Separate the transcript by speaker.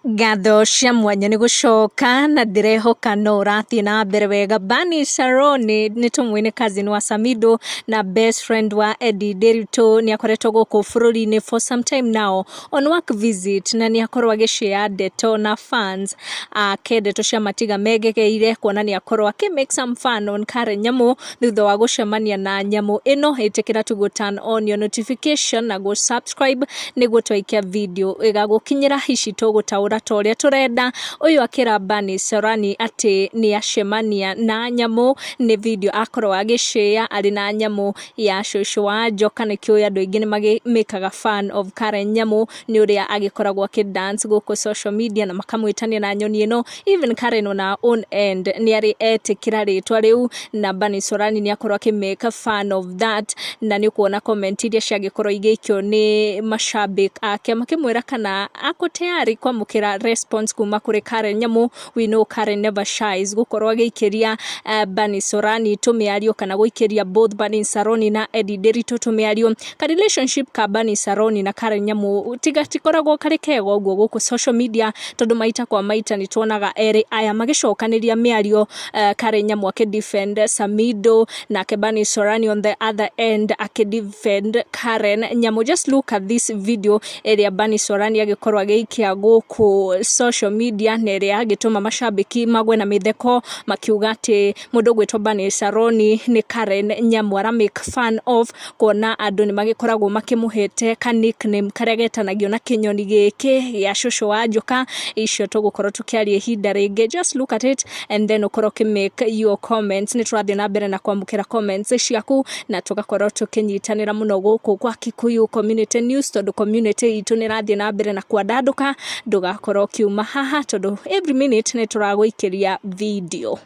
Speaker 1: Ngatho cia mwanya nĩ gũcoka na ndĩrehoka no ũrathiĩ na mbere wega. Bernice Saroni nĩ tũmũĩ nĩ cousin wa Samido na best friend wa Eddie Nderitu, nĩ akoretwo gũkũ bũrũri-inĩ for some time now on work visit, na nĩ akorwo agĩshare ndeto na fans ake, ndeto cia matiga megegeire kuona nĩ akorwo akĩ make some fun on Karen Nyamu thutha wa gũcemania na nyamũ ĩno. Ĩtĩkĩra tu gũ turn on your notification na gũ subscribe nĩguo twaikia video ĩgagũkinyĩra. Ici tũgũtaũra ta ũrĩa tũrenda. Ũyũ akĩra Bernice Saroni atĩ nĩ acemania na nyamũ, nĩ video akorwo agĩshare arĩ na nyamũ ya cũcũ wa njoka. Nĩkĩũĩ andũ aingĩ nĩ magĩmĩkaga fan of Karen Nyamu nĩ ũrĩa agĩkoragwo akĩ dance gũkũ social media na makamwĩtania na nyoni ĩno. Even Karen on her own end nĩ arĩ etĩkĩra rĩtwa rĩu, na Bernice Saroni nĩ akorwo akĩ make fun of that, na nĩ ũkuona comment iria ciagĩkorwo igĩikio nĩ mashabik ake makĩmwĩra kana ako tayari kwamũkĩra response kuma kũrĩ Karen Nyamu. We know Karen never shies gũkorwo agĩikĩria Bernice Saroni tũmĩario kana gũikĩria both Bernice Saroni na Eddie Nderitu tũmĩario. Ka relationship ka Bernice Saroni na Karen Nyamu tiga tikoragwo karĩ kega ũguo gũkũ social media, tondũ maita kwa maita nĩ tuonaga erĩ aya magĩcokanĩria mĩario, Karen Nyamu akĩ defend Samido nake Bernice Saroni on the other end akĩ defend Karen Nyamu. Just look at this video ĩrĩa Bernice Saroni agĩkorwo agĩikia gũkũ social media na ĩrĩa agĩtũma mashabiki magwe na mĩtheko makiuga atĩ mũndũ ũgwĩtwo Bernice Saroni nĩ Karen Nyamu ara make fun of, kuona andũ nĩ magĩkoragwo makĩmũhete ka nickname karĩa getanagio na kĩnyoni gĩkĩ gĩa cũcũ wa njoka. Icio tũgũkorwo tũkĩaria ihinda rĩngĩ. Just look at it and then ũkorwo ũkĩ make your comments. Nĩ tũrathiĩ na mbere na kwamũkĩra comments ciaku na tũgakorwo tũkĩnyitanĩra mũno gũkũ kwa Kikuyu Community News, tondũ community itũ nĩ ĩrathiĩ na mbere na kwandandũka. Ndũgakorwo ũkiuma haha, tondũ every minute nĩ tũragũikĩria video.